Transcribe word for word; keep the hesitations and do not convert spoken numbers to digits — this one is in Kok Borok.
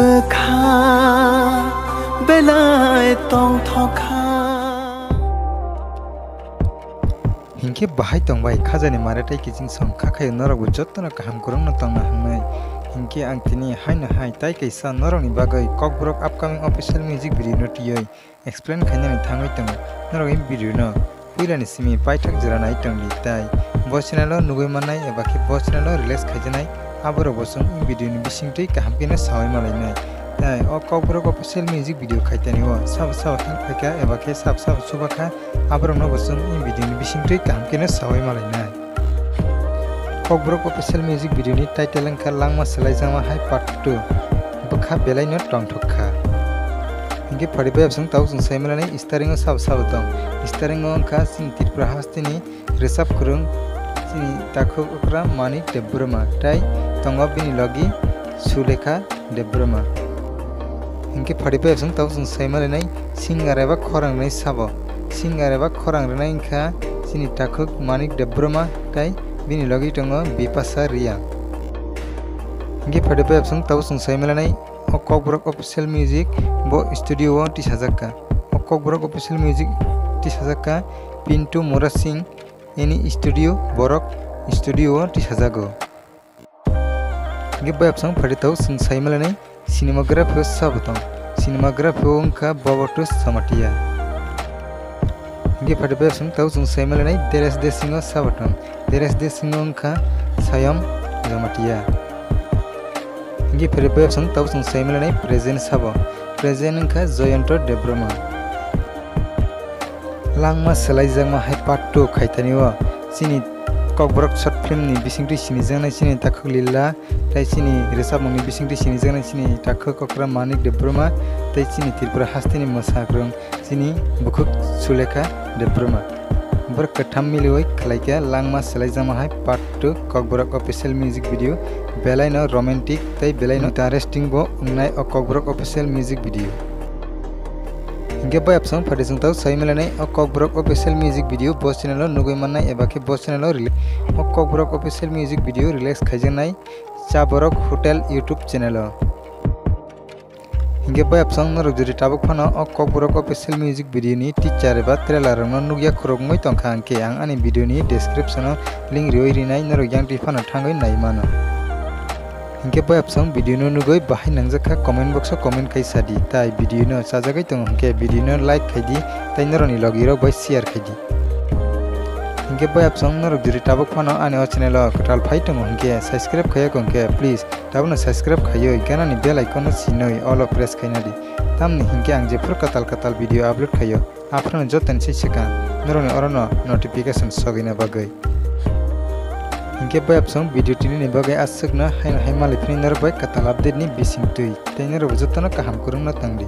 Kha belai tongthokha. Hinkhe bahai tongbai khajani mare tei kiching song kha khaio norokbo jotono kaham kwrwngno tongna hwnwi. Hinkhe ang tini haino hai tai kaisa norokni bagwi Kokborok upcoming official music video no twiwi explain khainani thangwi tongo. Norok in video no puilani simi paithak jora nai tongdi, tai bo channel o nugwi mannai eba khe bo channel o release khaijaknai aborok bo chwng in video ni bisingtwi kaham kheno sawi malainai. Tai o Kokborok official music video khaitani o sabo sabo help khaikha eba khe sabo sabo chubakha, aborokno bo chwng in video ni bisingtwi kaham kheno sawi malainai. Kokborok official music video ni title wngkha Langma Selaijakma Hai Part two, bwkha belaino tongthok kha. Hinkhe phadi bai absong tabuk chwng sai mani starring o sabo sabo tong. Starring o wngkha chini Tripura hasteni rwchap kwrwng chini takhuk okra Manik Debbarma tei tongo bini logi Sulekha Debbarma. Hinkhe phadi bai absong tabuk chwng sai mani singer eba khorang rwnai sabo. Singer eba khorang rwnai wngkha chini takhuk Manik Debbarma tei bini logi tongo Bipasa Reang. Hinkhe phadi bai absong tabuk chwng sai mani o Kokborok official music bo studio o tisajak kha. O Kokborok official music tisajak kha Pintu Murasing ini studio borok studio o tisajago. Hinkhe bai absong phadi tabuk chwng sai mani cinematography o sabo tong. Cinematography o wngkha Bobotus Jamatia. Hinkhe phadi bai absong tabuk chwng sai mani Deres Desing o sabo tong. Deres Desing o wngkha Sayom Jamatia. Hinkhe phadi bai absong tabuk chwng sai mani present sabo. Present wngkha Joyonto Debbarma. Langma Selaijakma Hai Part two khaitani o chini Kokborok short film ni bisingtwi sinijaknai chini takhuk Lila tei chini rwchapmung ni bisingtwi sinijaknai chini takhuk okra Manik Debbarma tei chini Tripura hasteni mwsakrwng chini bukhuk Sulekha Debbarma. Borok kwtham miliwi khlaikha Langma Selaijakma Hai Part two Kokborok official music video, belaino romantic tei belaino interesting bo wngnai o Kokborok official music video. Hinkhe bai absong phadi chwng tabuk sai mani o Kokborok official music video bo channel o nugwi mannai eba khe bo channel o rele-, o Kokborok official music video release khaijaknai Chaborok Hotel YouTube channel o. Hinkhe bai absong norok jodi tabuk phano o Kokborok official music video ni teaser eba trailer rokno nukya khurokmwi tongkha hinkhe ang ani video ni description o link riwi rinai, norok yang twi phano thangwi nai mano. Hinkhe bai absong video no nugwi bahai nangjakha comment box o comment khai sadi, tai video no chajagwi tongo hinkhe video no like khaidi tai norokni logi rok bai share khaidi. Hinkhe bai absong norok jodi tabuk phano ani o channel o kwtal phai tongo hinkhe subscribe khaiya kho hinkhe please tabukno subscribe khaiwi ganani bell icon no sinwi all o press khaina di. Tamni hinkhe ang jephuru kwtal kwtal video upload khaio, aphuru jotoni se swkang norokni orono notification sogwina bagwi. Hinkhe bai absong video tinini bagwi aswkno haino hai malai phini norok bai kwtal update ni bisingtwi tei norok jotono kaham kwrwngno tangdi.